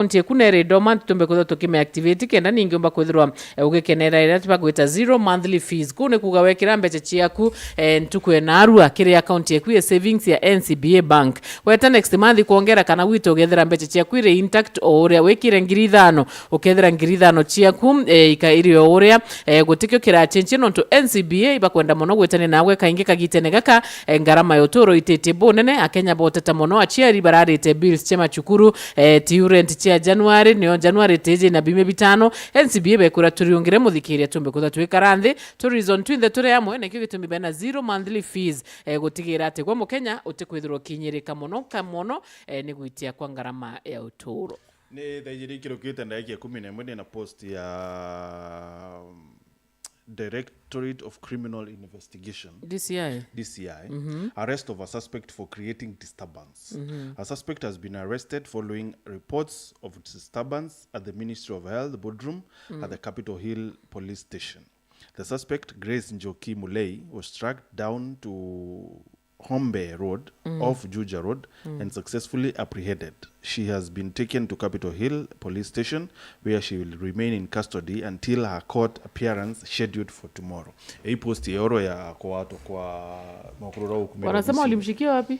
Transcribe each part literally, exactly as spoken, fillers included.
account yaku neri dormant, tumbe kwithirwa tukime activate kenda ningi umba kwithirwa, eh, ugikenera iria bagwita zero monthly fees. Kuu ni kuuga wekira mbeca ciaku, eh, ntuku enarua kiri account yaku ya savings ya N C B A Bank. Weta next month kwongera kana gwita ugethira mbeca ciaku iri intact o uria. Wikire ngiri ithano, ukethira ngiri ithano ciaku, eh, ika iri o uria, eh, gutikio kirachenjia nontu N C B A ibakwenda mono gwitania nawe kaingi kagitene gaka, eh, ngarama ya uturo ititie bunene. Akenya boteta mono, aciari bararite bills cia macukuru, eh, tiu rent cia January, nio January tiji na bime bitano. N C B A bekwira turiungire muthikiria tumbe kwithirwa twikara nthi, tu reason twinthe turi amwe, nikio gitumi bena zero monthly fees, eh, gutigira ati gwe mukenya utikwithirwa ukinyirika mono ka mono, eh, ni gwitia kwa ngarama ya uturo. Ni thaa ijiri ikirukite ndagika ikumi na imwe, ndina post ya, um, Directorate of Criminal Investigation, D C I. D C I, arrest of a suspect for creating disturbance. A suspect has been arrested following reports of disturbance at the Ministry of Health boardroom at the Capitol Hill Police Station. The suspect, Grace Njoki Mulei, was tracked down to Hombe Road off Juja Road and successfully apprehended. She has been taken to Capitol Hill Police Station, where she will remain in custody until her court appearance scheduled for tomorrow. Hii post ya oro ya kuwatwa kwa makurura huku Meru. Wanasema D C. Walimshikia wapi?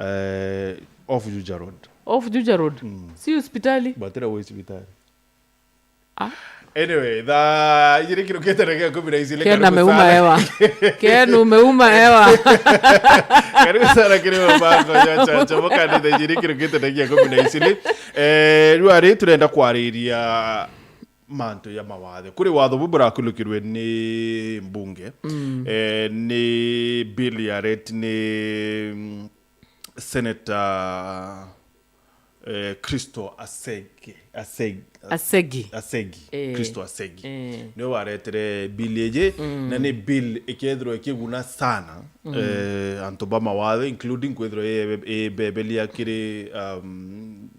Eh, off Juja Road. Off Juja Road. Si hospitali? Batira wa hospitali. Ah. Anyway, thaa ijiri kirukite ndagika ikumi na ijiri. Ken ameuma hewa. Ken umeuma hewa. Karibu sana kiri mabango ya chacha. Mukani thaa ijiri kirukite ndagika ikumi na ijiri. Eh, riu ari turenda kwariria mantu ya mawathe. Kuri watho bu burakulukirwe ni mbunge. Eh, ni bill ya ret ni, mm, Senator, eh, Christo Asege, Aseg-, Asegi. Asegi. Eh. Christo Asegi. Eh. Niwe waretere bill iji, na ni bill ikethirwa ikiguna sana, eh, antu ba mawathe, including kwithirwa i-, ibebelia kiri, um,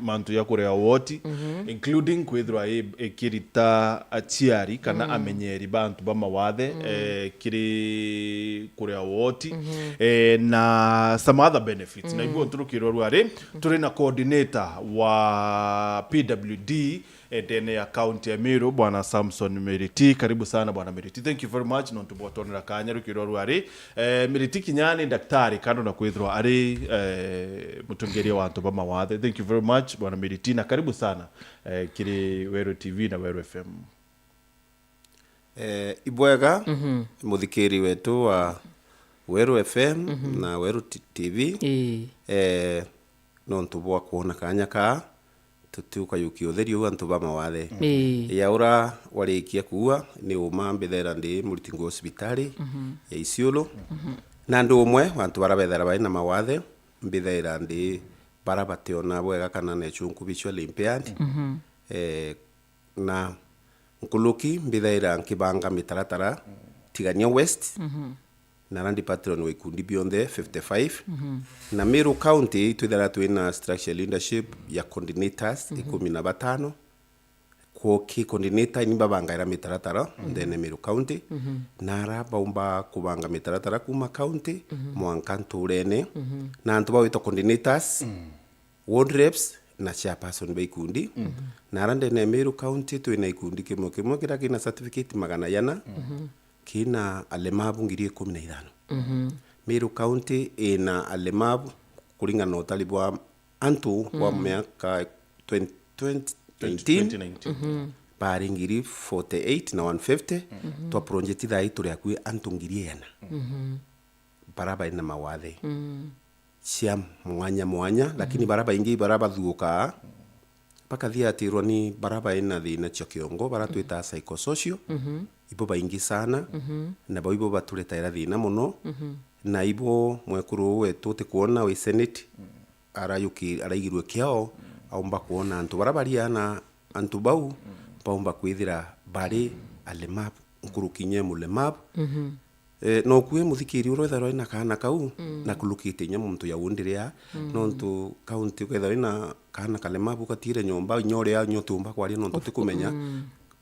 mantu ya kuria woti, including kwithirwa i-, ikirita aciari kana amenyeri ba antu ba mawathe, eh, kiri kuria woti, eh, na some other benefits. Na ibuo nturukirwa rwari, turi na coordinator wa P W D, eh, ndene ya county ya Meru, Bwana Samson Miriti. Karibu sana, Bwana Miriti. Thank you very much nontu bwa twonera kanya rukirwa rwari. Eh, Miriti kinya ni daktari, kando na kwithirwa ari, eh, mutongeria wa antu ba mawathe. Thank you very much, Bwana Miriti, na karibu sana, eh, kiri Weru T V na Weru F M. Eh, ibwega, muthikiri wetu wa Weru F M na Weru T-, T V. Ii. Eh, nontu bwa kwona kanya kaa, tutiukayukia utheri uu antu ba mawathe. Ii. Ya ura warikia kuua, ni uma mbithaira ndi muriti nguo cibitari ya Isiolo. Na ndi umwe wa antu bara bethaira bari na mawathe, mbithaira ndi bara bationa bwega kana nechu nku visually impaired. Eh, na nkuruki mbithaira nkibanga mitaratara Tigania West, na ara ndi patron wa ikundi bionthe fifty-five. Na Meru County, itwithira twina structural leadership ya coordinators ikumi na batano. Kwoki coordinator ni babangaira mitaratara ndene Meru County. Na ara baumba kubanga mitaratara kuma county mwanka nturene. Na antu bawitwa coordinators, ward reps na chairperson ba ikundi. Na ara ndene ya Meru County twina ikundi kimwe kimwe kiria kina certificate magana jana, kina alemavu ngiri ikumi na ithano. Meru County ina alemavu kuringana na utari bwa antu bwa miaka twenty, twenty nineteen, twenty nineteen, bari ngiri forty-eight na one fifty. Twa project thaa ii turi akui antu ngiri ijana bara bari na mawathe cia mwanya mwanya, lakini bara baingi bara bathuukaa bakathiatirwa ni bara baina thina cia kiongo, bara twitaa psychosocial, ibo baingi sana, na bau ibo baturetaira thina mono. Na ibo mwekuru uu wetu utikwona wi senate, arayuki-, araigirwe kiao, aumba kwona antu bara bariana antu bau baumba kwithira bari alemavu, nkuruki inya mulemavu. Eh, noku wi muthikiri uria withairwa wina kaana kau, na kulukite inya muntu ya undiria, nontu county ukethirwa wina kaana kalemavu gatire nyomba, inya uria inya utiumba kwaria nontu utikumenya.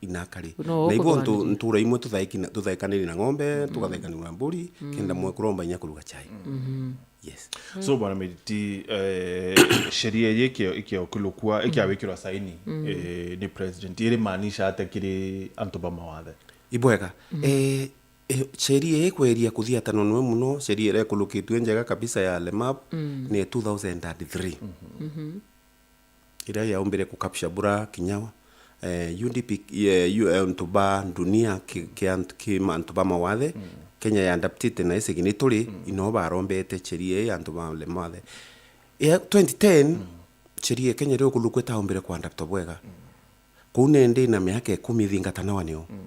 inakari. No, na ibo ntu-, ntura imwe tuthaikina-, tuthaikanirie na ng'ombe, mm, tukathaikaniria na mburi, mm, kenda mwekuru omba inya kuruga chai. Mm. Yes. So, Bwana Miriti, eh, sheria iji ikio-, ikiokulukua, mm, ikiawikirwa saini, mm, eh, ni president, iri maanisha atia kiri antu ba mawathe? Ibwega. Mm. Eh, eh, sheria ii kweria kuthiatanwa nwe muno, sheria iria ikulukitue njega kabisa ya Lemab, mm, ni two thousand and three. Mhm. Mhm. Iria yaumbire ku capture bura kinya, eh, U D P, eh, yu-, eh, antu ba dunia ki, ki antu, ki ma-, antu ba mawathe, mm, Kenya ya adaptite na icigini turi, mm, ino barombete sheria ii ya antu ba mawathe. Ya twenty ten, mm, sheria ya Kenya rio kulukwe taumbire ku adapt bwega. Mm. Kuu nende na miaka ikumi thingatanawa nio. Mm.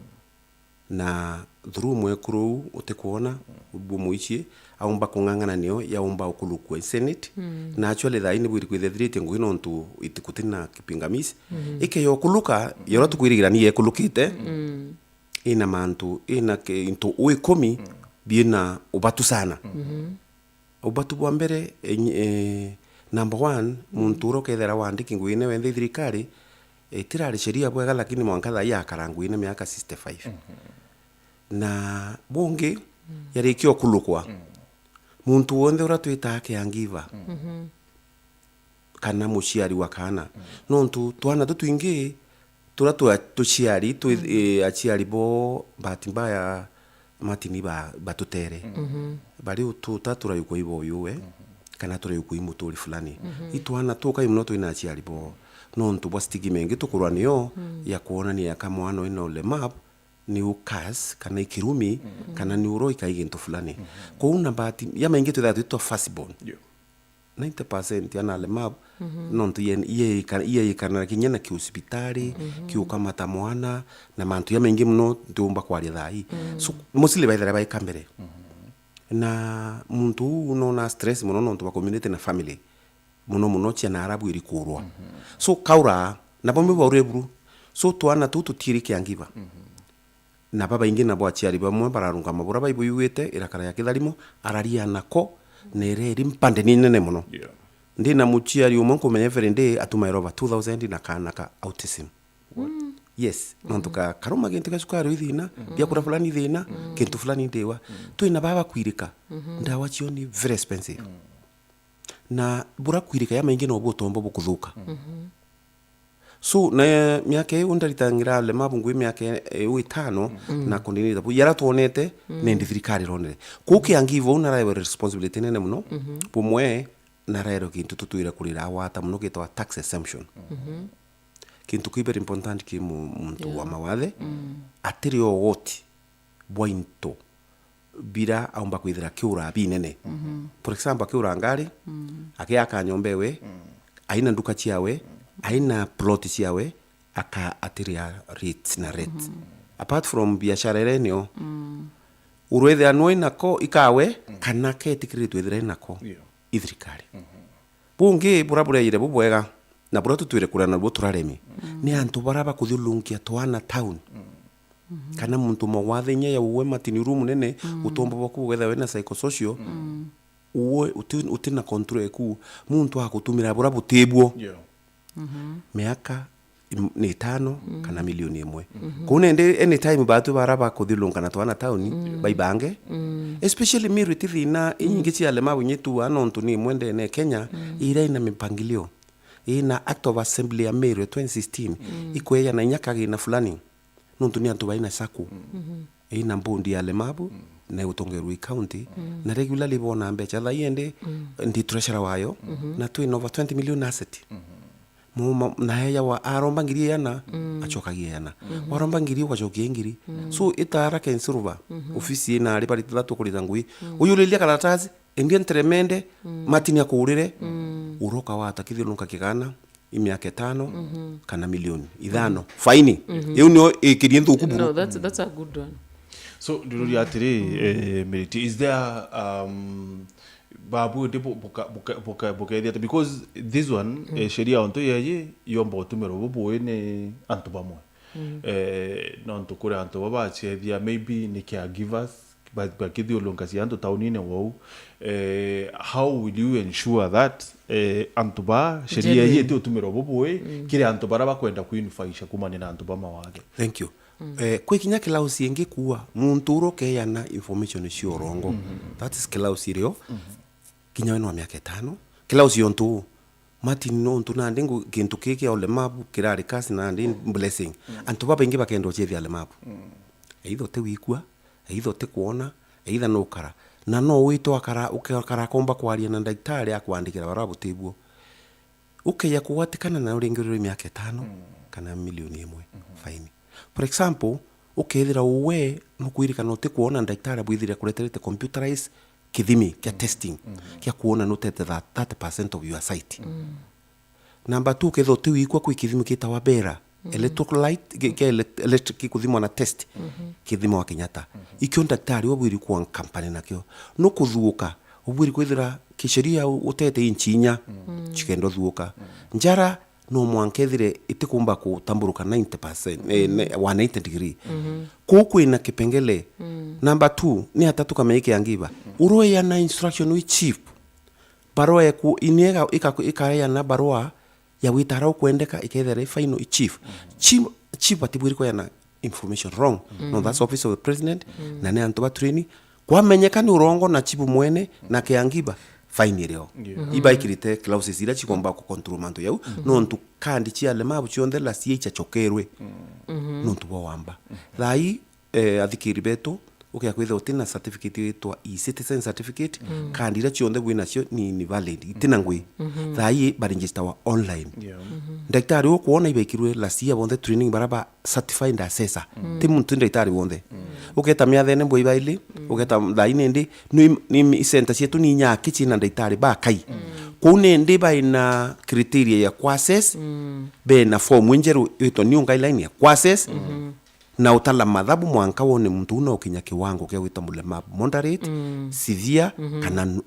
Na through mwekuru uu utikwona, bumuichie, aumba kung'ang'ana nio, yaumba ukulukua i Senate. Mm. Na actually thaa ii nibwiri kwithethiritie ngugi nontu iti-, gutina kipingamizi. Mm. Ikeya ukuluka, yora tukwirigira ni yekulukite, mm, ina mantu, ina ke-, into u ikumi, mm, biina ubatu sana. Mm-hmm. Ubatu bwa mbere, eh, eh, number one, muntu uria ukethira wandiki nguine wenthe i thirikari, eh, itirari sheria bwega, lakini mwanka thaa ii akara nguine miaka sixty-five. Mhm. Na bungi, mm, yarikia ukulukwa, mm, muntu wonthe uria twitaa caregiver, mhm, kana muciari wa kaana. Mm. Nontu twana tutwingi, turia twa-, tuciari, twi-, mm, eh, aciari bo, bahati mbaya, matini ba-, batutere. Mhm. Bari ututa turayukwa ibo yuwe, mhm, kana turayukwa i muturi fulani. Mhm. Itwana tukai muno twina aciari bo. Nontu bwa stigma ingi tukurwa nio, mm, ya kwonania ka mwana wina ulemavu ni u curse, kana i kirumi, mm, kana ni uroi kai gintu fulani. Mhm. Kwou na bahati ya maingi twithaga twitwa first born. Yeah. Ninety percent ana alemavu, mhm, nontu ye-, yeika-, yeikanaga kinya na kiusibitari, mhm, kiukamata mwana, na mantu jamaingi muno ntiumba kwaria thaa ii. Mm. So, mostly baithira baika mbere. Mhm. Na muntu uu nona stress muno nontu bwa community na family. Muno muno ciana Arabu irikurwa. Mhm. So, kaura, nabo me baure buru. So, twana tuu tutiiri caregiver. Mhm. Na babaingi nabo aciari bamwe bararungama bura baibuyuite irakara ya kitharimo, araria nako, na ireri mpande ni nene muno. Yeah. Ndina muciari umwe nkumenya every day atumaira over two thousand na kaana ka autism. What? Mm. Yes, nontu ka-, karuma gintu gia cukari ithina, mm, biakura fulani ithina, mm, kintu fulani ndiwa. Mm. Twina baba kwirika, mm-hmm, ndawa cio ni very expensive. Mm. Na bura kwirika ya maingi nobu utombo bukuthuka. Mm-hmm. So, na miaka iu ndaritangira alemavu ngui miaka iu itano, mm, na kundinita bu. Yara twonete, mm, nendi thirikari ironere. Kuu caregiver uu naraewe responsibility nene muno. Mhm. Bumwe, naraerwe kintu tutwire kurira agwata muno gitwa tax exemption. Mhm. Kintu ki very important ki mu-, muntu wa, yeah, mawathe. Mm. Atiri ogoti bwa into bira aumba kwithira kiura binene. Mhm. For example, akiura ngari, mm, akiaka nyomba ewe, mm, aina nduka ciawe, mm, aina plot ciawe, aka atiria rates na rates. Mhm. Apart from biashara iria inio, mm, urwithia nwe inako ikawe, mm, kana ketikiritwe ithira inako, yeah, i thirikari. Mhm. Bungi bura buraire bubwega, na bura tutwire kuria nabuo turaremi, mm, ni antu bara bakuthiurunkia twana town. Mm. Mhm. Kana muntu mugwathe inya ya uwe matini room nene, mm, utomba bwa kugetha wena psychosocial, mm, uwe uti-, utina control eku, muntu agutumira bura butibuo. Yeah. Mhm. Miaka im-, ni itano, mm, kana milioni imwe. Mhm. Kuu nende anytime batu bara bakuthilungana twana town, mm, baibange. Mm. Especially Meru iti thina, mm, inyingi cia alemavu nyitua nontu ni imwe ndene Kenya, mm, iria ina mipangilio. Ina Act of Assembly ya Meru ya twenty sixteen, mm, ikweyana inya kagina fulani. Nontu ni antu baina sacco. Mm. Mhm. Ina mbundi ya alemavu, mm, na utongerwa i county, mm, na regularly bona mbecha. Thaa ii ndi, mm, ndi treasurer wayo, mhm, na twina over twenty million asset. Mhm. Muma, na heya wa, aromba ngiri iana, mm, acokagia iana. Mhm. Waromba ngiri, ugacokia ngiri. Mm. So, itara Ken Silver, mhm, ofisi ina ari bari thatu kurita ngui. Mm. Uyuriria karatasi, endia nteremende, mm, matini akurire, mm, uroka watakithio nunka kigana, i miaka itano, mhm, kana milioni ithano. Mhm. Faini. Mhm. Iu nio ikirie nthuku buru. No, that's, that's a good one. So, ndiruria atiri, mm, eh, Miriti, is there, um, babu ndi bu-, buka-, buka-, buka-, bukethia ati? Because this one, mm, eh, sheria ontu yeyi yomba utumirwa bubui ni antu bamwe. Mm. Eh, nontu kuri antu baba baciethia, maybe ni caregivers, ba-, bakithiurunkacia antu taunine wou, eh, how will you ensure that, eh, antu ba sheria ii itiutumirwa bubui kiri antu bara bakwenda kuinufaisha kumania na antu ba mawathe? Thank you. Eh, kwi kinya kilausi ingi kuua muntu uria ukeana information cia urongo. That is kilausi irio. Kinya we ni wa miaka itano. Kilausi untu uu. Martin, nontu nandi ngu-, gintu kii kia ulemavu kirari curse nandi blessing. Antu babaingi bakenda uciethia ulemavu. Either uti wikua, either uti kwona, either nukara. Na no wite akara, ukakara komba kwaria na ndagitari akwandikira barua butibuo. Ukeya kugwatikana na uringirirwe miaka itano kana milioni imwe faini. For example, ukethira uwe nukwirikana uti kwona, ndagitari abwithire akureterete computerized kithimi kia testing kia kuona nutete that thirty percent of your sight. Number two, ukethira uti wikua, kwi kithimi gitawa Bera, electrolyte, ki-, kia ele-, electric, kikuthimwa na test, kithimwa wa Kenyatta. Ikio ndagitari ubwiri kuwa nkampani nakio. Nukuthuuka, ubwiri kwithira kisheria u-, utete inchi inya, chikenda uthuuka. Njara no mwanka ethire itikumba kutamburuka ninety percent, eh, ne-, one eighty degree. Kuu kwina kipengele. Number two, ni ata tukamenya ikiangiba? Uroeana instruction wi chief. Barua eku-, ini ega-, ika-, ikaeana barua ya gwita aria ukwendeka, ikethira i final i chief. Chief, chief atibwiri kweana information wrong. No, that's office of the president, na ni antu ba training. Kwamenyeka ni urongo na chief mwene na kiangiba, fine irio. Ibaikirite clauses iria cikomba ku control mantu yau, nontu kandi cia alemavu cionthe lasia ichachokerwe nontu bwa wamba. Thaa ii, eh, athikiri betu, ukea kwithira utina certificate yitwa e-citizen certificate, kandi iria cionthe winacio ni invalid, itina ngui. Thaa ii baregister wa online. Ndagitari ukwona ibaikirwe lasia bonthe training bara ba certified assessor. Ti muntu, ti ndagitari wonthe. Uketa miathene mbwa ibaili, uketa thaa ii nindi, ni, ni center cietu ni inyaki cina ndagitari bakai. Kuu nindi baina criteria ya ku assess, bena form injeru itwa new guideline ya ku assess, na utala mathabu mwanka wone muntu uu no ukinya kiwango kia gwita mulemavu moderate, severe, kana n-,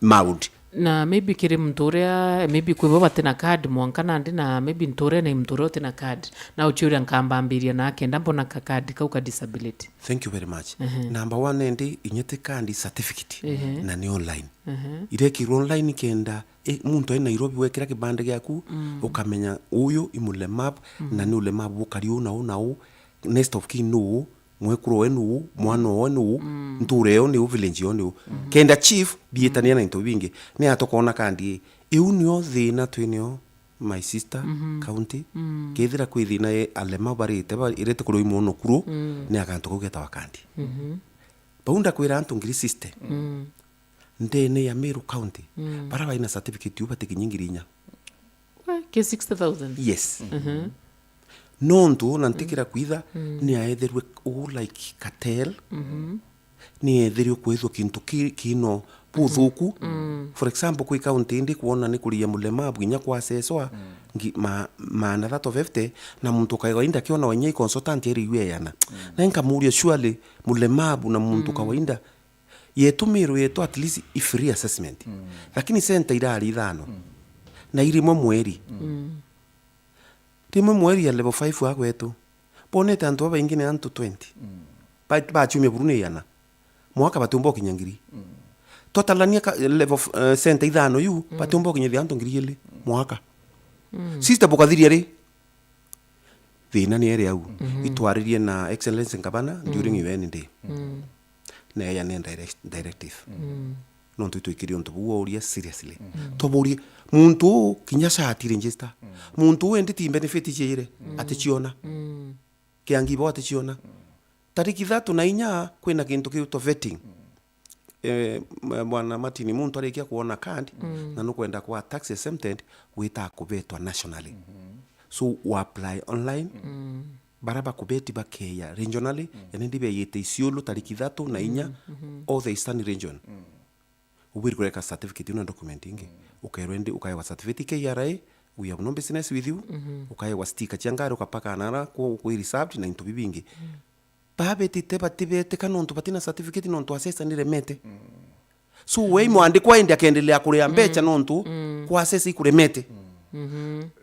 mild. Na maybe kiri muntu uria, maybe kwi bo batina card mwanka nandi, na maybe nturene muntu uria utina card, na uciuria nkambambiria na kenda mbona ka card kau ka disability. Thank you very much. Number one, endi inya ti card, certificate, na ni online. Irekirwe online kenda, e, muntu ai Nairobi wekira kibande giaku, ukamenya uyu i mulemavu, na ni ulemavu bukari uu na uu na uu, next of kin nuu, mwekuru owe nuu, mwana owe nuu, nture yo niu, village yo niu. Kenda chief, biitania na into bingi. Ni atokoona kandi ii. Iu nio thina twinio, my sister, county. Kethira kwi thina ye alema barite, ba-, irete kurio imwono kuru, ni akantu kau getawa kandi. Bau ndakwira antu ngiri sixty. Ndene ya Meru County, bara baina certificate iu batikinyi ngiri inya. We, ki sixty thousand? Yes. Nontu na ntikira kwitha, ni aetherwe uu like cartel, ni ethirwe kwithwa kintu ki-, kino buthuku. For example, kwi county indi kwona ni kuria mulemavu inya kwaseswa, ngi-, ma-, maana that of fifty, na muntu kawaida akiona wenya i consultant eri iu eyana. Na nkamuria, surely mulemavu na muntu kawaida, yetu Meru yetu at least i free assessment. Lakini center irari ithano. Na i rimwe mweri. Rimwe mweri ya level five wa gwetu. Bonete antu babaingi ni antu twenty. Ba-, baciumia buru ni igana. Mwaka batiumba ukinya ngiri. Twatarania ka-, level f-, eh, center ithano iu, batiumba ukinyithia antu ngiri ili. Mwaka. Sister bukathiria ri? Thina ni eri au. Itwaririe na Excellency Ngavana during U N day. Na eya ni direct-, directive. Nontu itwikirie untu buu wauria seriously. Twaburie, muntu uu kinya SHA ati register. Muntu uu endi ti benefit ciaire, aticiona. Kiangi bo aticiona. Tariki ithatu na inya kwina kintu kiu to vetting. Eh, m-, bwana Martin, muntu arikia kuona card, na nukwenda kwa tax exempted, wita kubetwa nationally. So, u apply online, bara bakubeti bakeya regionally, yani ndi beyite Isiolo tariki ithatu na inya, all the Eastern region. Ubwiri kureka certificate iu na document ingi. Ukaerwa ndi, ukaewa certificate K R A, we have no business with you. Ukaewa sticker cia ngari, ukapaka nara ku, ku reserved na into bibingi. Babetite batibetika nontu batina certificate, nontu assessor ni remete. So, we mwandikwa indi akendelea kuria mbecha nontu kwa assessor ikuremete.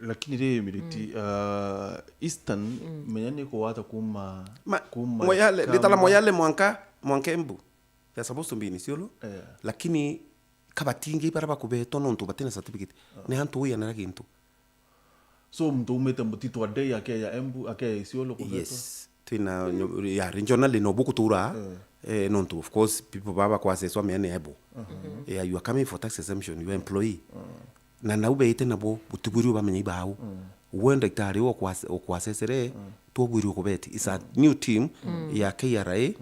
Lakini ri Miriti, uh, Eastern, menya ni kuwata kuma, Ma-, kuma Moyale, Kamba. Nditala Moyale mwanka, mwanka Embu. They are supposed to be in Isiolo, yeah, lakini ka batingi bara bakubetwa nontu batina certificate. Ni antu uyanara gintu. So, muntu umite Mutitwa Day akeya Embu, akeya Isiolo kubetwa? Yes. Twina nyo-, ya, regionally no bukutura, eh, nontu, of course, people baba kwa assesswa meane ebo. Eh, you are coming for tax exemption, you are employee. Na nau beite nabo, butibwirwe bamenya ibau. We ndagitari u ukwas-, ukwasesere, twobwirwe kubeti. It's a new team ya K R A,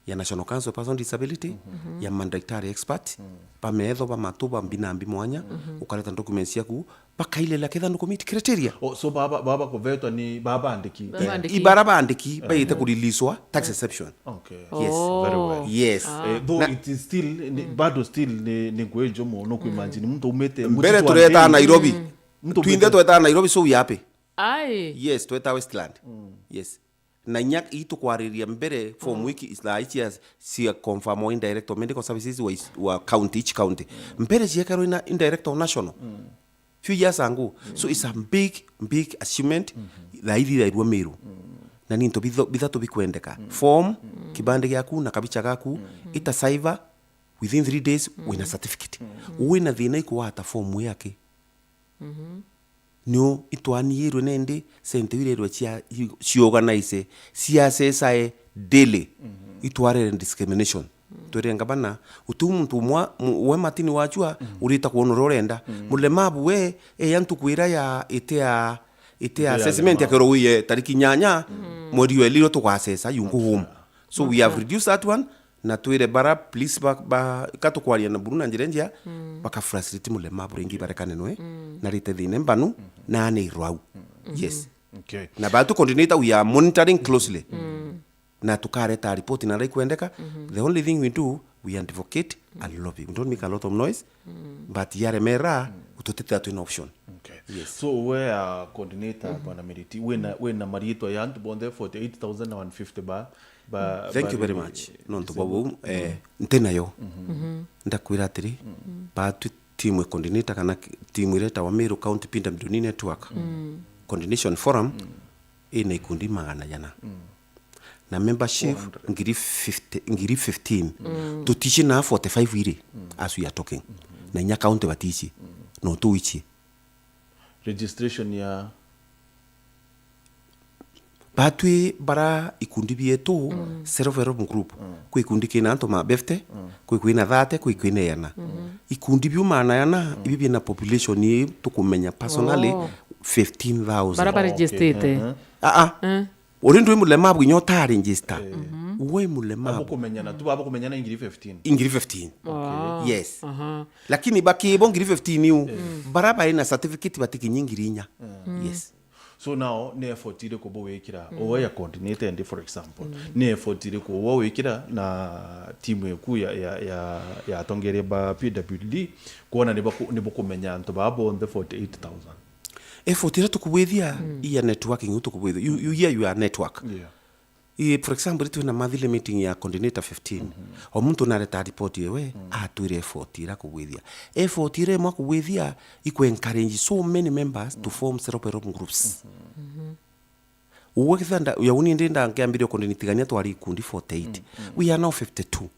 ya National Council of Person with Disability, ya mandagitari expert, ba metho, ba matu, ba mbi na mbi mwanya, ukareta documents ciaku, bakailela ketha nuku meet criteria. Oh, so baba, baba kuvetwa ni baba andiki? Baba andiki. Ibara bandiki, bayite kuriliswa tax exception. Okay. Yes. Oh. Very well. Yes. Eh, though it is still, ni, bado still ni, ni ngui njumu, no kuimagine muntu umite mbere Mutitwa tureta Day. Nairobi. Muntu twinthe umite tweta Nairobi, so we happy. Ai. Yes, tweta Westland. Yes. Na inya itukwariria mbere form wiki is la ichi ya cia confirm wa indirect or medical services wa is-, wa county, each county. Mbere ciekerwa ina indirect or national. Few years ago. So it's a big, big achievement. Thaithi thairua Meru. Na ni into bitho-, bithatu bikwendeka. Form, kibande giaku na kabicha gaku, ita cyber, within three days, wina certificate. Wina thina ikwata form yake. Niu itwaniirwe nindi sente iu irerwe cia, ciorganize, ciacesae daily, itwarere discrimination. Twire ngabana, utiu muntu umwe, mu-, we Martin wachua, urita kwona uria urenda. Mulemavu we, eya ntuku iria ya, ite ya, ite ya assessment ya assessment, akerwo wiye tariki nyanya, mweri wa iri tugasesa, you go home. So we have reduced that one, na twire bara, please, ba, ba, ka tukwaria na buru na njira njia, baka frustrate mulemavu ringi barekane nwe, na rite thina mbanu, na ane irwau. Yes. Okay. Na ba tu coordinator, we are monitoring closely. Na tukareta report na rai kwendeka. The only thing we do, we advocate and lobby. We don't make a lot of noise, but yaremera, ututete that twina option. Okay. Yes. So we a coordinator, Bwana Miriti, wina, wina mariitwa ya antu bonthe forty-eight thousand na one fifty ba, ba, Thank you very much. Nontu bwa bau, eh, nti nayo. Ndakwira atiri, ba tu team e coordinator kana ki-, team iretawa Meru County P W D Network Coordination Forum, ina ikundi magana jana. Na membership ngiri fifty, ngiri fifteen. Tutici na forty-five iri, as we are talking. Na inya county batici. No tuici. Registration ya Batwi bara ikundi bietu, self help group. Kwi ikundi kina antu ma fifty, kwi kwina thirty, kwi kwina igana. Ikundi biu magana jana, ibi bina population ii tukumenya personally, fifteen thousand. Bara baregistite. Ah, ah. Uri ndwi mulemavu inya utaregister. We mulemavu. Abukumenyana tu, abukumenyana ngiri fifteen. Ngiri fifteen. Yes. Lakini bakibo ngiri fifteen iu, bara baina certificate batikinyi ngiri inya. Yes. So now, ni effort iriku bwikira? Uwe ya coordinator ndi, for example. Ni effort iriku uwe wikira na timu iku ya, ya, ya, ya atongeria ba P W D, kuona ni baku-, ni bukumenya antu baa bonthe forty-eight thousand? Effort iria tukubwithia, i ya networking, iu tukubwithia. You, you hear your network. Yeah. I, for example, twina monthly meeting ya coordinator fifteen. O muntu nareta report yewe, atwire effort iria akugwithia. Effort iria imwe akugwithia, iku encourage so many members to form self help groups. Uwe kithanda, ya uni ndi ndangiambiria coordinatigania twari ikundi forty-eight. We are now fifty-two.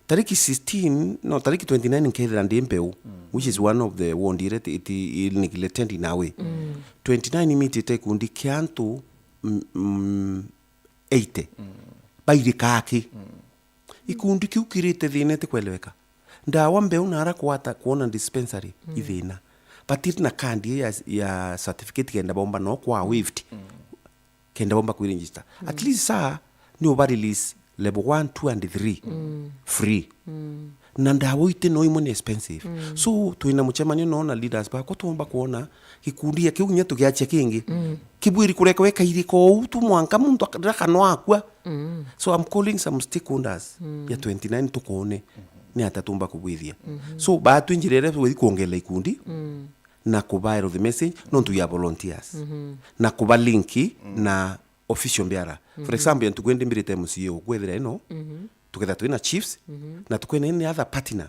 Tariki sixteen, no, tariki twenty-nine nkethira ndi Mbeu, which is one of the ward iria iti, iti neglected in a way. Twenty-nine imitite ikundi kia antu, mm, mm, eighty. Bairika aki. Ikundi kiu kirite thina itikweleweka. Ndawa Mbeu nara kwata kwona dispensary ithina. Batiri na kandi ya, ya certificate kenda bomba no kwa waived. Kenda bomba kwiregister. At least saa ni uba release level one, two and three. Free. Na ndawa iti no imwe ni expensive. So, twina mucemanio no na leaders bakwa, twomba kwona gikundi ya kiu kinya tugiachia kingi. Kibwiri kurekwa ikairika ou tu mwanka muntu ak-, ndakano akua. So, I'm calling some stakeholders ya twenty-nine tukone ni ata tumba kubwithia. So, batwi njira iria twithi kuongerera ikundi na kuba health message, nontu ya volunteers. Na kuba link na official mbiara. For example, ntuku indi mbirite M C A ukwethira ino, tuketha twina chiefs, na tukwina any other partner.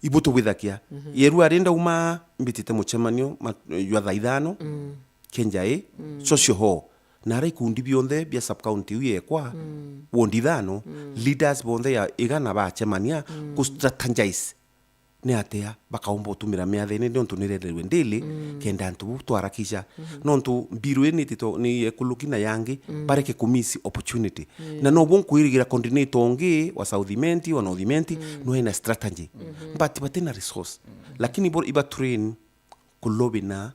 Ibu tubwithakia. Yeru ari ndauma, mbitite mucemanio ma-, jwa thaa ithano, Kenjai, Social Hall. Na ara ikundi bionthe bia sub-county iu yekwa, ward ithano, leaders bonthe ya igana bacemania ku-strategize ni atia bakaumba utumira miathene, nontu ni irenderwe daily, kenda antu bu twarakisha. Nontu mbiru ii ni itito-, ni yekuluki na yangi, bareke kumisi opportunity. Na nobu nkwirigira coordinator ungi wa South Imenti, wa North Imenti, no ena strategy. But batina resource. Lakini bo iba train kulobi na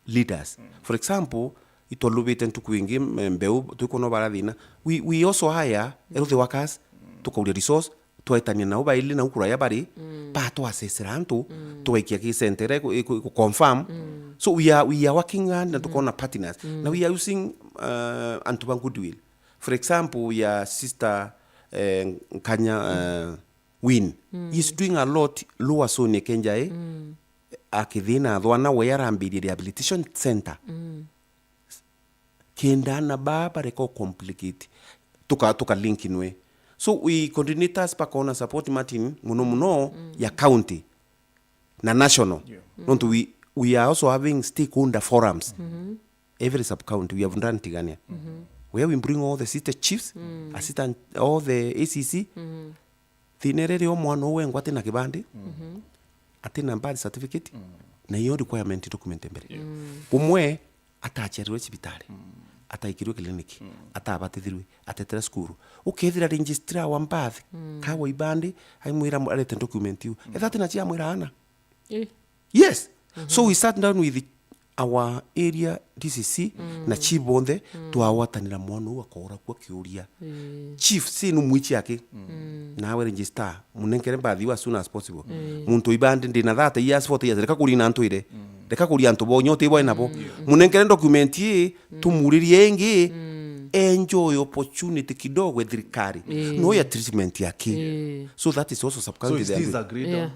leaders. For example, itwalubite ntuku ingi, m-, mbeu, twikona bara thina. We, we also hire health workers, tukauria resource, twaitania nao baili nau kuraya bari, batwasesera antu, tugaikia ki center iku, iku, iku confirm. So we are, we are working hard na tukona partners. Na we are using, uh, antu ba goodwill. For example, ya sister, eh, Nkanya, eh, Win. He is doing a lot Lower Soni Kenjai. Akithina athwana we arambirie rehabilitation center. Kenda ana ba bareka u complicate. Tuka, tuka link nwe. So we coordinators bakona support Martin muno muno ya county na national. Yeah. Nontu we, we are also having stakeholder forums. Every sub-county, we have done Tigania. Where we bring all the city chiefs, assistant, all the A C C, thina iria rio mwana uu wengwa atina kibandi, atina birth certificate, na iyo requirement document mbere. Umwe ataciarirwe cibitari, ataikirwe clinic, atabatithirwe, atetera cukuru. Ukethira registrar wa birth, kawa ibandi, aimwira mu-, arete document iu. Etha atina ciamwira ana. Eh. Yes. So we sat down with our area D C C na chief bonthe, twagwatanira mwana uu akoora ku akiuria. Eh. Chief, si nu mwichi aki. Nawe register, munenkere birth iu as soon as possible. Muntu ibandi ndina thirty years, forty years, reka kurina antu ire. Reka kuria antu bo, nyote ibo nabo. Munenkere document ii, tumuririe ingi, enjoy opportunity kidogo e thirikari. Eh. No ya treatment yaki. Eh. So that is also sub-county. So is this agreed on? Yeah.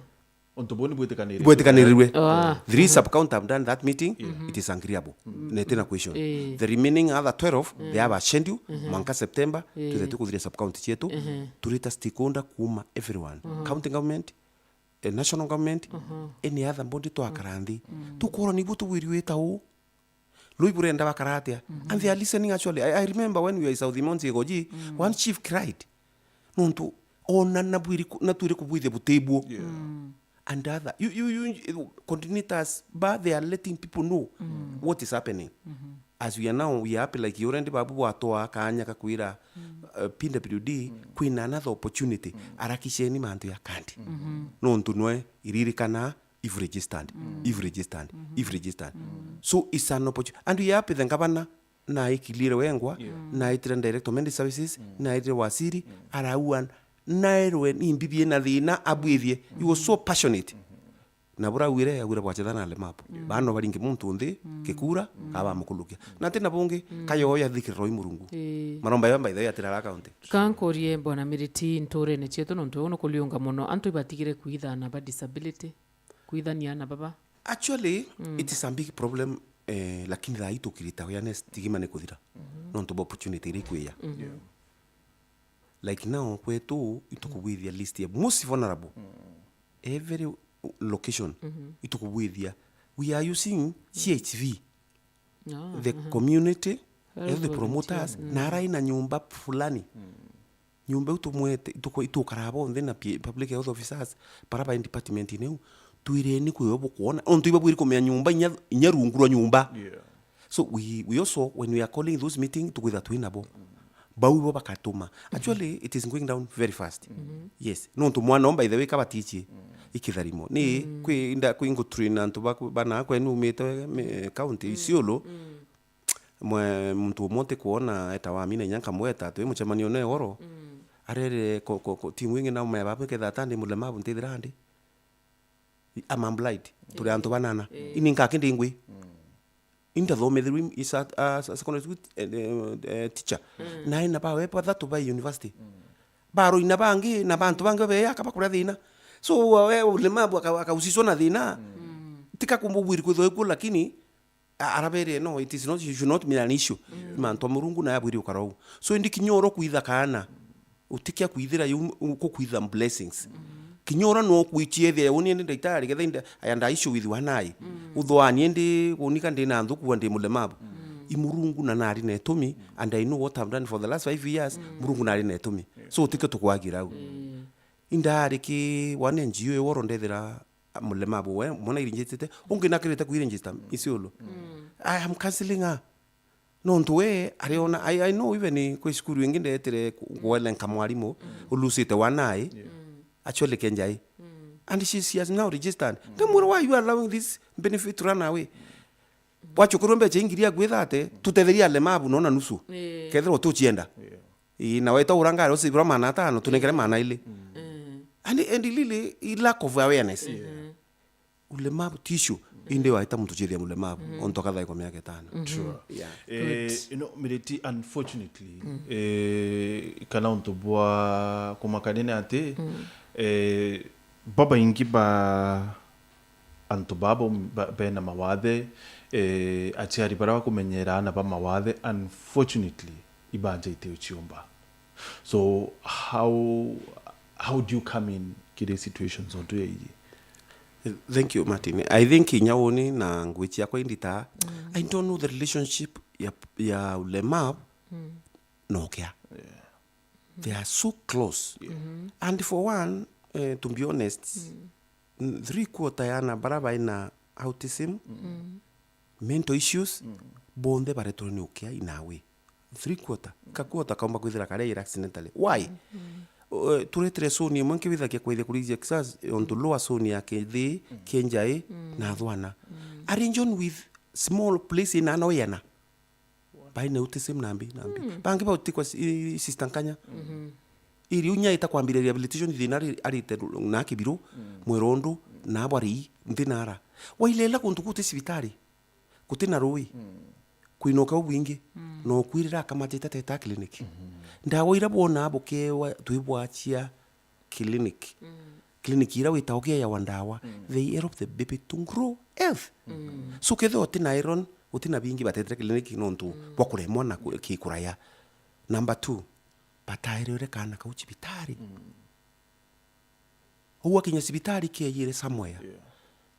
Ontu buu ni bwitikanirite. Bwitikanirwe. Ah. Three sub-county have done that meeting, it is agreeable. Na itina question. Eh. The remaining other twelve, they have a schedule, mwanka September, to the tukuthiria sub-county cietu, turita stakeholder kuuma everyone. County government, eh, national government, any other body twakara nthi. Tukorwa nibu tubwirwe ita uu. Lui burenda bakara atia? And they are listening actually. I, I remember when we were in South Imenti Igoji, one chief cried. Nontu ona nabwiri ku-, natwire kubwithia butibuo. Yeah. And other, you, you, you, coordinators, but they are letting people know what is happening. As we are now, we are happy, like, you already babu bwatwaa kaanya kakwira, uh, P W D, kwina another opportunity. Arakisheni mantu ya kandi. Nontu nwe iririkana, if registered, if registered, if registered. So it's an opportunity. And we are happy the governor, naikilire wengwa, naitire director of medical services, naitire waziri, araua, nairwe ni mbibi ina thina, abwithie. He was so passionate. Na burauire, augire bwachethana na Lemapu. Bano baringi muntu nthi, kikura, kaba mukulukia. Na tina bungi, kayo yathikirira oi Murungu. Ii. Maromba yo, by the way, atira ara county. Kankurie Bwana Miriti, nturene cietu nontu uu nukuliunga mono. Antu ibatigire kwithana ba disability. Kwithania na baba? Actually, it is a big problem, eh, lakini thaa hii tukirita awareness, stigma ni kuthira. Nontu bwa opportunity iria ikwija. Yeah. Like now, kwetu, itukubwithia list ya most vulnerable. Every location, itukubwithia. We are using C H V. Ah, the community health promoters, na arai na nyumba fulani. Nyumba iu tumwete, ituko-, itukaraa bonthe na P-, public health officers, bara bai department-ini iu, twireni kwi bo bukwona. Ontu ibabwiri kumenya nyumba inya, inya rungu rwa nyumba. Yeah. So we, we also, when we are calling those meeting, tukwitha twi nabo. Bau ibo bakatuma. Actually, it is going down very fast. Yes. Nontu mwana o, by the way, kabatichie, ikitharimo. Ni kwi nda, kwi ngutrain antu baku-, bana kwenu umite me-, county, Isiolo. Mwe, muntu umwe ntikwona etawa Amina inya nkamweta, twi mucemanio ne goro. Arere ko, ko, ko, timu ingi na umaya baba ketha ata ndi mulemavu ntithira ndi. I'm blind. Turi antu banana. Ini nkaki ndi ngwi. Indathomethirwe is a, a, a secondary school, eh, eh, eh, teacher. Nae na bawe bathatu ba university. Baroina bangi na bantu bangi babeya akabakuria thina. So, we ulemavu aka-, akausiswa na thina. Tika kumubwiri kwithwa ikuo, lakini a-, araberia, no, it is not, you should not be an issue. Ni mantu a Murungu na abwiri ukara uu. So, indi kinya oro kwitha kaana, utikia kwithira yu, u-, kukwitha blessings. Kinya ura no kwichia ethia uni ndi ndagitari, getha indi I had an issue with one eye. Uthwani ndi kunika ndi na nthuku, ndi mulemavu. i Murungu na nari na itumi, and I know what I've done for the last five years, Murungu nari na itumi. So, tikio tukwagira au. Indari ki one N G O iworo ndethira mulemavu we, mwana irinjitite, ungi nakirite kwirinjita, Isiolo. I am counseling her. Nontu we, ariona, I, I know even kwi cukuru ingi ndetire ku-, gwelenka mwarimu, ulusite wana ai, actually Kenjai. And she, she has now registered. Ndamwira, "Why you allowing this benefit to run away?" Wachokerwe mbecha ingiri agu ithate, tutetherie alemavu nona nusu. Ii. Kethirwa tuchienda. Ii, na weta uranga ari usibirwa maana atano, tunengere maana ili. And, and really, i lack of awareness. Ulemavu ti issue, indi waita muntu chithia mulemavu, ontu akathaikwa miaka itano. Sure. Yeah. Eh, you know, Miriti, unfortunately, eh, kana untu bwa kumakania ni ati, eh, babaingi ba antu babo ba-, bena mawathe, eh, aciari baria bakumenyera aana ba mawathe, unfortunately, ibanja iti uciumba. So how, how do you come in kiri situations ontu ya iji? Thank you, Martin. I think inya uni na ngui ciakwa indita, I don't know the relationship ya, ya ulemavu na ukia. They are so close. And for one, eh, to be honest, n-, three quarter ya ana bara baina autism, mental issues, bonthe baretwe ni ukia in a way. Three quarter. Ka quarter kaumba kwithira karaira accidentally. Why? Uh, turetire zone imwe nkibithagia kwithia kurithia kisas, ontu lower zone ya Kithi, Kienjai, na Thwana. A region with small place ina ana oyana. Baina autism nambi, nambi. Bangi bautikwa si-, i-, sister Nkanya. Iri unya ita kwambiriria rehabilitation thina ari-, arite ru-, na Kibiru, Mwerondu, na Bwarii, nthi nara. Wailela kuntu kuti cibitari, kuti na rui, kwina ukau bwingi, na ukwirira akamatite teta clinic. Ndawa ira bwona bukewa twibwachia clinic. Clinic ira wita ukiayawa ndawa, they help the baby to grow health. So kethira utina iron, utina bingi batetire clinic nontu bwa kuremwa na ku-, kikuraya. Number two, bataerere kana kau cibitari. Uu akinya cibitari keyire somewhere.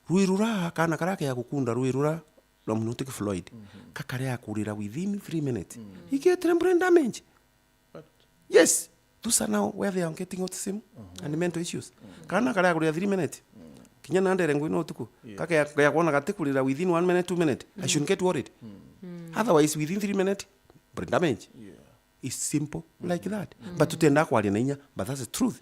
Rui rura, kana karia kea gukunda rui rura, rwa Amniotic fluid, kakarea kurira within three minutes. Igetire brain damage. Yes, those are now where they are getting autism and mental issues. Kana karea kurira three minutes. Kinya na ndere ngui no tuku. Kakea, kea kuona gati kurira within one minute, two minutes. I shouldn't get worried. Otherwise, within three minutes, brain damage. It's simple like that. But tutenda kwaria na inya, but that's the truth.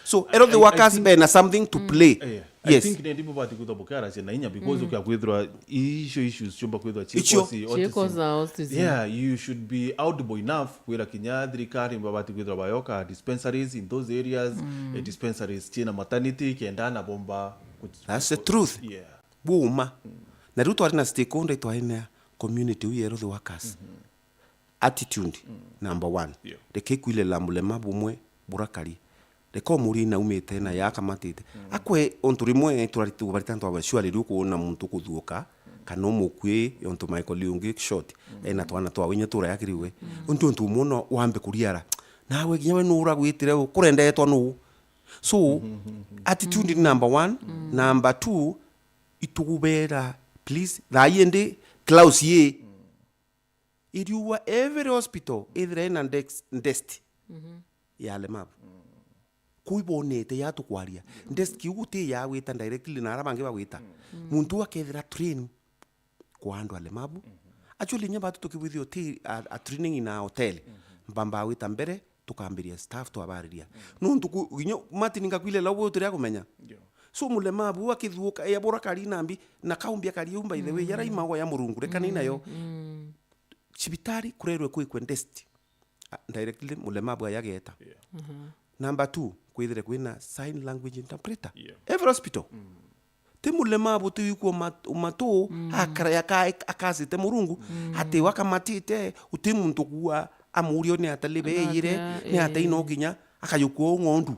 So, health workers bena something to play. Yes. I think nindi bubati kwithwa bukiaracia na inya because ukia kwithirwa icio issues ciumba kwithirwa ciikosi autism. Ciikosa autism. Yeah, you should be audible enough kwira kinya thirikari babati kwithirwa bayoka dispensaries in those areas, eh, dispensaries ciina maternity, kenda na bomba kut-, that's the truth. Yeah. Buma. Na riu twari na stakeholder itwainea community u ya health workers. Attitude, number one. Yeah. Reke kwilila mulema bumwe burakari. Reka umurie naumite na yakamatite. Akwe ontu rimwe turari tubarita ntwa surely riu kuona muntu kuthuuka, kana umukui ontu Michael Yungi short, ena twana twa winya tura yakiriwe. Untu ontu umwe no wambe kuriara. Nawe kinya we nura gwitire u, kurendetwa nu? So, attitude ni number one. Number two, itugubera, please, thaa ii ndi Klaus ye. Iriuga every hospital ithire ina dex-, desk ya alemavu. Kuu ibonete ya tukwaria. Desk iu guti ya gwita directly na ara bangi bagwita. Muntu akethira train kwa andu alemavu. Actually, inya batu tukibwithio ti a, a training in a hotel. Mbamba gwita mbere, tukambiria staff twabariria. Nontu ku-, inya Martin ngakwilela ubu utire kumenya. Yeah. So mulemavu akithuuka, ya bora kari nambi, na kaumbia kari u, by the way, yara imago ya Murungu, rekani nayo. Cibitari kurerwe kwikwe desk. Ah, directly mulemavu ayageta. Yeah. Number two, kwithire kwina sign language interpreter. Yeah. Every hospital. Ti mulemavu ti wikua mat-, matu, akara-, aka-, akasite Murungu, ati wakamatite, uti muntu kuua, amurio ni ata libe eyire, ni ata ino kinya, akayukua u ng'ondu.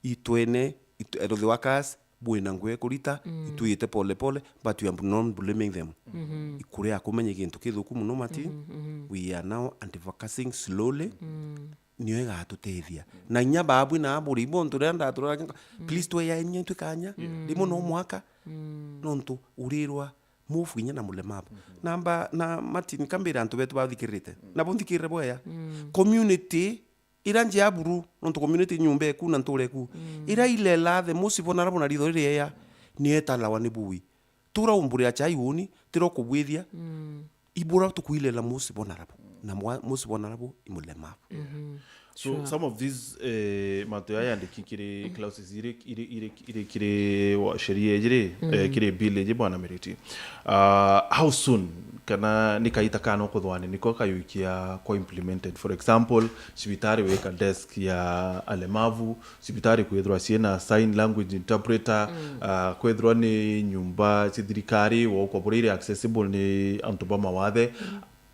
Itwene, it-, health workers, bwina ngwe kurita, itwite pole pole, but we are not blaming them. Ikuria kumenya gintu kithuku muno mati, we are now advocating slowly, nio igatutethia. Na inya baabwi na aburi, ibo ntu ria ndatura, please, tweyae inya itwi kanya, rimwe no mwaka, nontu urirwa Move kinya na mulemavu. Mhm. Namba, na Martin, kambira antu betu bathikiririte. Mm. Na bunthikirire bwega. Mm. Community, ira nja buru, nontu community nyumba eku na ntura eku. Mm. Ira ilela the most vulnerable na ritho riri eya, ni etalawa ni bui. Tura umburia chai uni, tira ukubwithia. Mm. Ibura tukuilela most vulnerable. Na mwa-, most vulnerable i mulemavu. Mhm. So, sure, some of these, eh, mantu ya yandiki kiri clauses iri, iri, iri, iri kiri wa-, sheria iji ri, eh, kiri bill iji, Bwana Miriti. Ah, how soon, kana ni kaita kana ukuthwani niko kayuikia kwa implemented? For example, cibitari wika desk ya alemavu, cibitari kwithirwa ciina sign language interpreter, ah, kwithirwa ni nyumba cia thirikari, wokwa buria iri accessible ni antu ba mawathe.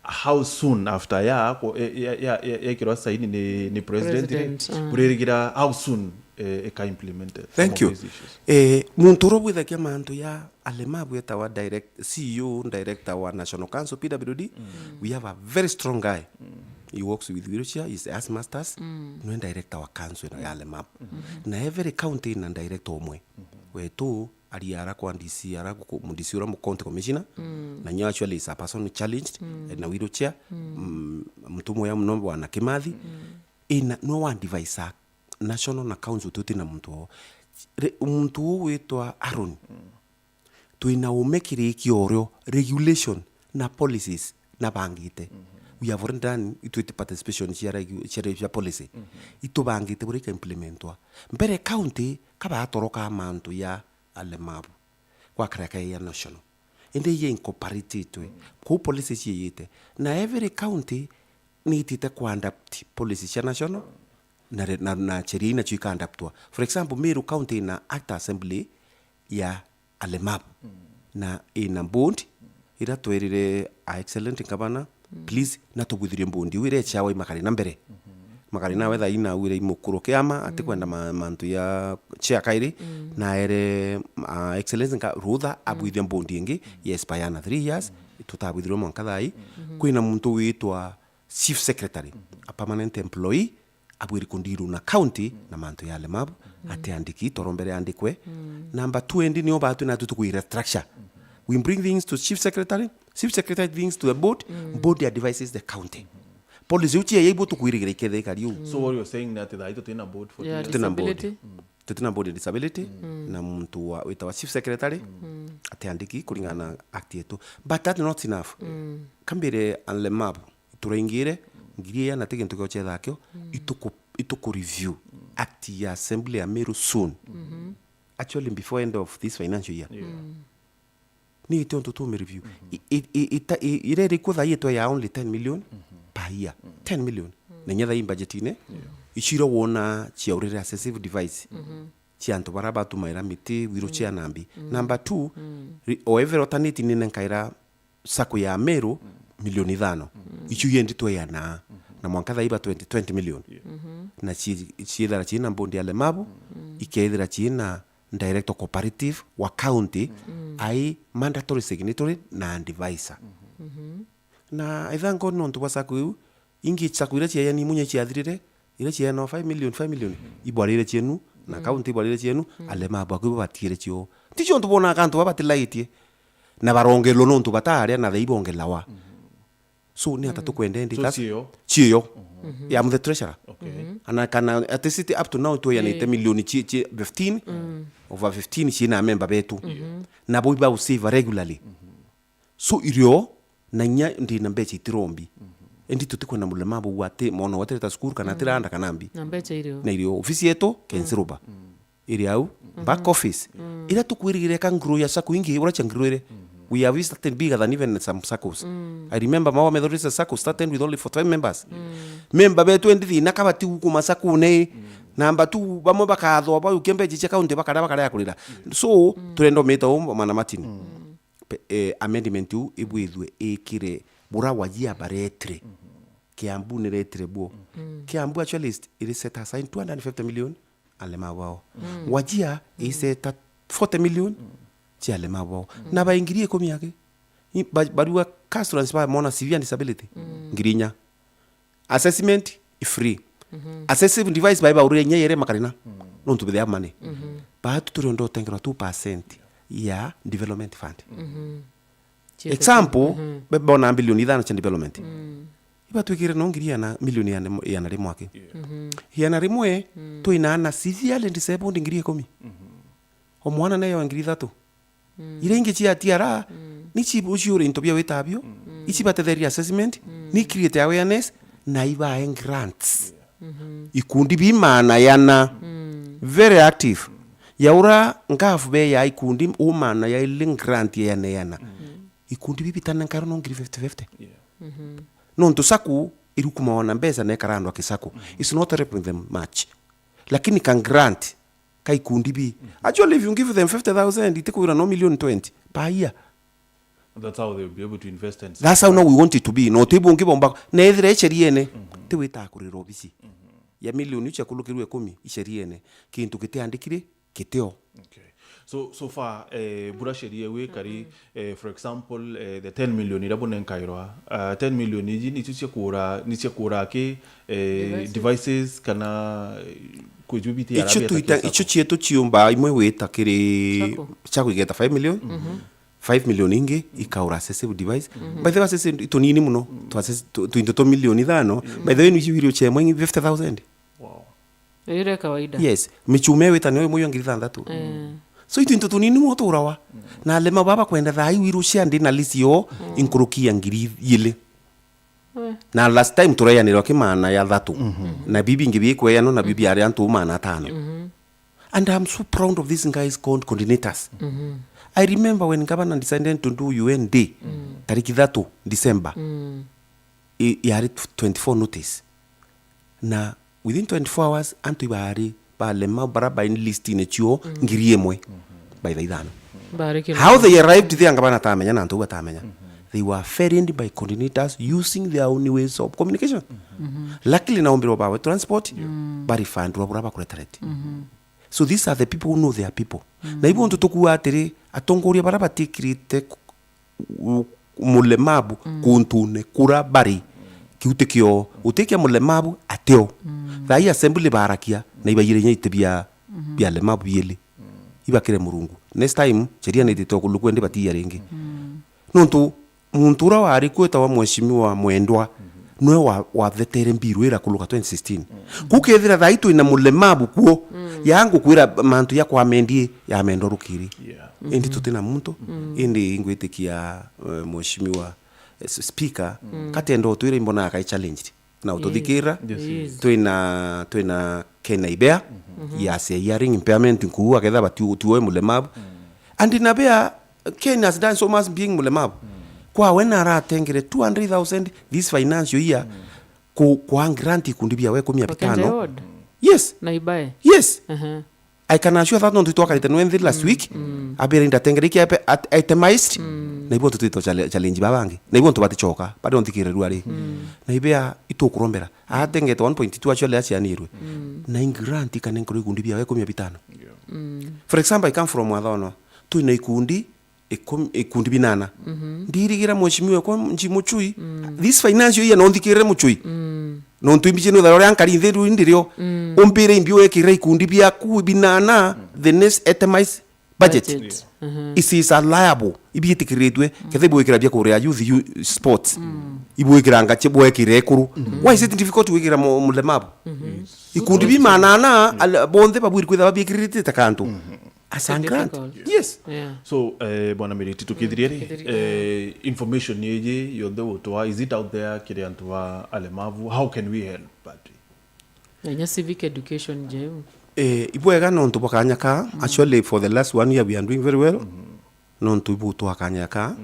How soon after ya, ko-, ya, ya, ya, ya, yekirwa saini ni, ni president ri, president, ah, buririgira how soon, eh, ika implemented some of these issues? Thank you. Eh, muntu uria bwithagia mantu ya alemavu etawa direct, C E O, director wa National Council, P W D. Mm. We have a very strong guy. Mm. He works with wheelchair, he's Earth Masters. Mm. Nwe director wa council ino ya alemavu. Mm. Na every county ina director umwe. Mm. Wetu, ari ara kwa D C, ara ku-, mu D C uria mu county commissioner, mm, na nyo actually is a person challenged, mm, na wheelchair, mm, muntu mwega muno Bwana Kimathi, mm, ina, nwe wa advisor national na council, tuti na muntu o. Re-, muntu uu witwa Aaron, mm, twina ume kiri kiorio, regulation na policies na bangite. Mm-hmm. We have already done, itwite participation cia regu-, cia re-, cia policy. Mm-hmm. Itubangite buria ika implementwa. Mbere county kabatoroka mantu ya alemavu gwa kareka ya national. Indi iye incorporatetwe. Mm. Kuu policy ciiyite. Na every county ni itite ku adapt policy cia national na re-, na, na sheria inacio ika adaptwa. For example, Meru County ina act assembly ya alemavu. Mm. Na ina board, ira twerire a excellent governor, mm, please, na tubwithirie board iu ira echawa imakari na mbere. Mm-hmm. Makari na wetha ina wira imukuru kiama, atikwenda, mm, ma-, mantu ya chair kairi, mm, na ere, ah, excellence nka rutha, mm, abwithie board ingi, mm, yes, bayana three years, mm, tutabwithirwe mwanka thai. Mm-hmm. Kwina muntu witwa chief secretary, mm-hmm, a permanent employee, abwiri kundiru na county, mm, na mantu ya alemavu, mm, atiandiki, toro mbere andikwe. Mm. Number two, endi nio batu na tutu kuira structure. Mm-hmm. We bring things to chief secretary, chief secretary brings to the board, mm, board advises the county. Mm-hmm. Policy uchi ya ibu tukwirigira iketheka riu. So what you're saying that thaai tutina board for, yeah, two years? Tutina board. Disability. Mm. Tutina board ya disability, mm, na muntu wa, witawa chief secretary, mm, atiandiki kuringana na act yetu. But that's not enough. Mm. Kambire alemavu, turaingire, ngiri iana ti gintu giochethakio, mm, ituku-, ituku review, mm, act ya assembly ya Meru soon. Mm-hmm. Actually, before end of this financial year. Yeah. Mm. Ni tiontu tume review. Mm-hmm. I, i, i, ita-, i, ira iri ku thaai itwe ya only ten million, mm-hmm, per year. Mm-hmm. Ten million. Mm. Na inya thaai budget-ini, yeah, icio ira wona ciaurire assistive device. Mm-hmm. Cia antu bara batumaira miti, wheelchair, mm, na mbi. Mm. Number two, mm, ri-, o every alternate ni nenkaira sacco ya Meru, mm, milioni ithano. Mm. Icio iendi tweanaa. Mm-hmm. Na mwanka thaai ba twenty, twenty million. Yeah. Mm-hmm. Na ci-, ciithira ciina board ya alemavu, mm, ikeethira ciina director cooperative wa county, mm, ai mandatory signatory na advisor. Mm-hmm. Mm-hmm. Na I thank God nontu bwa sacco iu, ingi sacco iria ciayani munya ciathirire, iria ciayana five million, five million, ibwarire cienu, na, mm, county ibwarire cienu, mm, alemavu baku batigire cio. Ti ciontu bonaga antu baba batilaitie, na barongelwa nontu bataria na thei bongelawa. Mm-hmm. So, ni ata, mm, tukwenda endi? So, that's ciyo? Ciyo. Mm-hmm. I'm the treasurer. Okay. Mm-hmm. Ana kana at least up to now tuyanite, eh, milioni ci, ci fifteen, mm, over fifteen ciina member betu. Mm-hmm. Na bo iba save regularly. Mm-hmm. So, irio, na inya ndina mbecha itirombi. Mm-hmm. Endi tutikwenda mulemavu ati mwana watireta cukuru kana, mm, atiranda kana mbi. Na mbecha irio. Na irio ofisi yetu, mm, Kensiruba. Mm. Iri au, mm-hmm, back office. Mm. Ira tukwirigire ka grow ya sacco ingi, ura cia grow ire. Mm-hmm. We have started bigger than even some saccos. Mm. I remember Maua Methodist Sacco started with only forty-five members. Mm. Member betu endi thina kabati gukuma sacco ne. Mm. Number two, bamwe bakathwa baukia mbecha cia county bakaria bakaria kurira. Mm. So, mm, turenda umita u, Mwana Martin. Mm. Pe-, eh, amendment iu ibwithwe ikire bura wajia baretire. Mhm. Kiambu niretire buo. Mm. Kiambu actually is, it is set aside two hundred fifty million alemavu bao. Mm. Wajia, mm, is set at forty million, mm, cia alemavu bao. Mm. Na ba ngiri ikumi aki. I, ba, barua customers ba mona severe disability. Mm. Ngiri inya. Assessment i free. Mhm. Assessive device bai baurire inya yere makarina. Mm. Nontu bithia money. Mhm. Baatu turi ndo tengerwa two percent ya development fund. Mhm. Example, be-, bona bilioni ithano cia development. Ibatwikire no ngiri igana, milioni igana, igana rimwe aki. Igana rimwe, twina ana severely disabled ngiri ikumi. O mwana nayo ngiri ithatu. Iria ingi cia T R A, ni ci-, uciure into bia witabio, ici batetheria assessment, ni create awareness, na ibae grants. Ikundi bi maana yana, very active. Yaura ngafu be ya ikundi u maana ya ile grant ya neana. Ikundi bi bitana nkaro no ngiri fifty fifty. Nontu saku irukuma ona mbeca na ikara andu a kisaku. It's not helping them much. Lakini ka grant ka ikundi bi. Actually, if you give them fifty thousand, itikwira no million twenty per year. That's how they'll be able to invest and That's how now we want it to be. No tibu ngi bomba. Na ethira iceriene, ti wita kurira obisi. Ya milioni ucia kulukirwe ikumi iceriene. Kintu kitiandikire, kitio. Okay. So, so far, eh, bura sheria iu ikari, eh, for example, eh, the ten million iria bunenkairwa, uh, ten million iji nicio cia kugura, ni cia kugura ki, eh, devices, kana, eh, kwijubiti ya Icio tuita, icio cietu ciumba imwe wita kiri cia kuigeta five million. Five million ingi ikaura assessive device. By the way, assessive tunini muno. Twa assess-, tu-, tuinto twa milioni ithano. By the way, ni wheelchair imwe fifty thousand. Wow. Ire kawaida. Yes, michuma wita niyo imwe yo ngiri ithanthatu. So itu into tunini muno turawa. Na alema baba kwenda thaa iu iru cia ndi na lisi yo inkurukia ngiri ili. Na last time turayanirwa ki maana ya thatu. Na bibi ingi bikweyanwa na bibi ari antu maana atano. And I'm so proud of these guys called coordinators. I remember when governor decided to do U N day, tariki thatu December, i-, yari twenty-four notice. Na within twenty-four hours, antu ibari balema bara baini listine cio ngiri imwe by thaa ithano. How they arrived there, ngabana atamenya na antu batamenya. They were ferried by coordinators using their own ways of communication. Luckily, naombirwa bawe transport, barifandwa bura bakuretareti. So these are the people who know their people. Na ibu ntu tukua atiri, atongoria bara batikirite ku-, u-, mulemabu kuntune kura bari. Kiu ti kio, utikia mulemabu atio. Thaa ii assembly barakia, na ibaire inya iti bia, bia lemabu bieli. Ibakire Murungu. Next time, sheria ni itite kulukwe ndi batiya ringi. Nontu muntu uria wari kuo etawa mheshimiwa Mwendwa, niwe wa-, wathetere mbiru ira kuluka twenty sixteen. Kuu kethira thaa ii twina mulemabu kuo, ya ngukwira mantu ya kwamendie yamendwa rukiri. Indi tutina muntu, indi ingwitikia, eh, mheshimiwa, eh, s-, speaker, katenda utwira imbona akai challenged. Na ututhikira, twina, twina Ken Ibea, ya cia hearing impairment nkuu aketha bati utiwe mulemabu. And Ibea, Ken has done so much being mulemabu. Kwa we na aratengere two hundred thousand this financial year ku-, kwa grant ikundi bia we kumi na bitano. Yes. Na ibae. Yes. Aha. I can assure that nontu twakarite nwe nthi last week, abere ndatengere iki ape-, at-, itemized, na ibo tutwitwa chale-, challenge babangi. Na ibo ntu batichoka, bado nthikire ruari. Na Ibea itukurombera. Atengete one point two actually acianirwe. Na in grant ikane nkuru ikundi bia we kumi na bitano. For example, I come from Mwathono. Twina ikundi ikumi, ikundi binana. Ndirigira mheshimiwa kwa nji Muchui. This financial year no nthikirire Muchui. Nontu imbiji no tharoria nkari nthi ru ndirio. Umpire imbi wekirira ikundi biaku binana, the next itemized budget. Budget. It is allowable. Ibiitikiritwe. Kethe ibwikira bia kuria youth, youth sports. Ibwikira ngache bwekire ekuru. Why is it difficult gwikira mu-, mulemabu? Ikundi bi manana, al-, bonthe babwiri kwithirwa bikiririte ta kantu. As a grant. Yes. Yeah. So, eh, Bwana Miriti, tukithiria ri, eh, information yeji yonthe utwa, is it out there kiri antu ba alemavu? How can we help, Padri? Enya civic education jeu. Eh, ibwega nontu bwa kanya ka. Actually, for the last one year, we are doing very well. Nontu ibutwa kanya ka.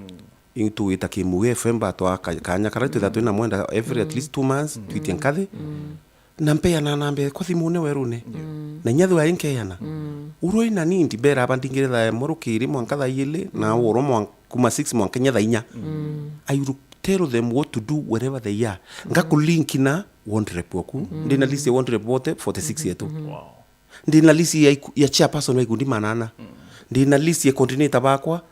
Itugwita Kimuge F M batwa ka-, kanya kara twitha twina mwenda every at least two months, twitie nkathi. Na mpeana na mbere kwa thimune werune. Na inya thwa inkeana. Urwe na nindi mbera aba ndingire thaa imwe rukiri mwanka thaa igiri, na oro mwan-, kuma six mwanka inya thaa inya. I will tell them what to do wherever they are. Ngakulink na ward rep waku. Ndina list ya ward rep bote forty six yetu. Wow. Ndina list ya iku-, ya chairperson wa ikundi manana. Ndina list ya coordinator bakwa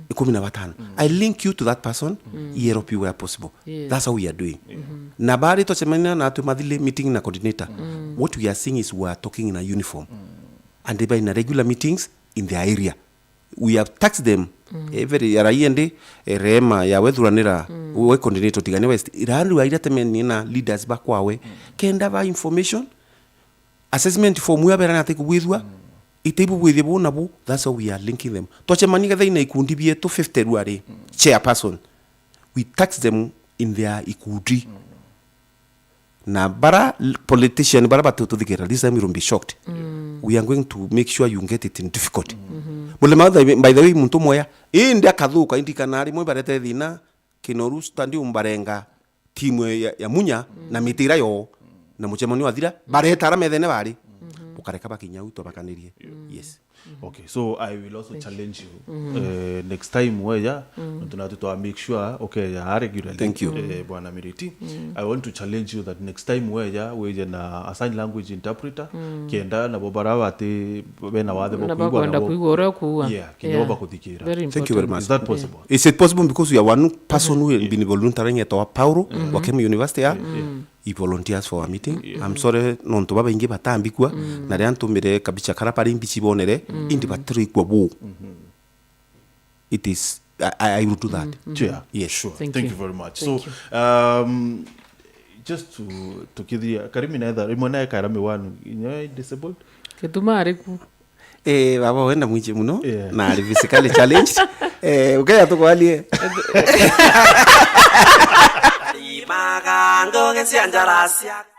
ikumi na batano. I link you to that person, I help you where possible. Yes. That's how we are doing. Na bari twacemania na atwi mathili meeting na coordinator. What we are seeing is we are talking in a uniform. And they are in a regular meetings in their area. We have taxed them. Every, ya raia ndi, eh, Rema, ya wethuranira, we coordinate Tigania West. Irandu aira temeni na leaders bakwawe. Kenda ba information, assessment form ya bera na ati kubwithua, ite ibu bwithie bu na bu, that's how we are linking them. Twachemania getha ina ikundi bietu fifty ruari, chairperson. We tax them in their ikundi. Na bara l-, politician bara batututhikira, this time you will be shocked. We are going to make sure you get it in difficult. Mulema, by the way, muntu mweya, indi akathuka, indi kana rimwe barete thina, Kinoru Stadium barenga timu ya, ya Munya na mitira yo, na muchemanio wathira, bareta ara methene bari, ukareka bakinya u twabakanirie. Yes. Okay, so I will also challenge you, eh, next time weja, nontu natu twa make sure, okay, ya regularly. Thank you. Eh, Bwana Miriti. I want to challenge you that next time weja, weje na a sign language interpreter, kenda nabo bara bati bena wathe bo Na kuigua bakwenda nabo. Kuigua uria ukuuga. Yeah, kinya bo bakuthikira. Very important. Thank you very much. Is that possible? Is it possible? Because we have one person who has been volunteering at our Pauro, Wakemu University, yeah? He volunteers for a meeting. I'm sorry, nontu babaingi batambikua, na ria ntumire kabicha kara bari mbichi bonere, indi batirikwa bu. It is, I, I, I will do that. Chair. Yes. Sure. Thank you very much. So, um, just to, tukithia, Karimi naetha, rimwe nae kaira miwanu, inya disabled? Gituma ari ku. Eh, baba wenda mwingi muno, yeah, na ari physically challenged. Eh, ukeya tukwalie. Imaga ngugi cia njara ciaku.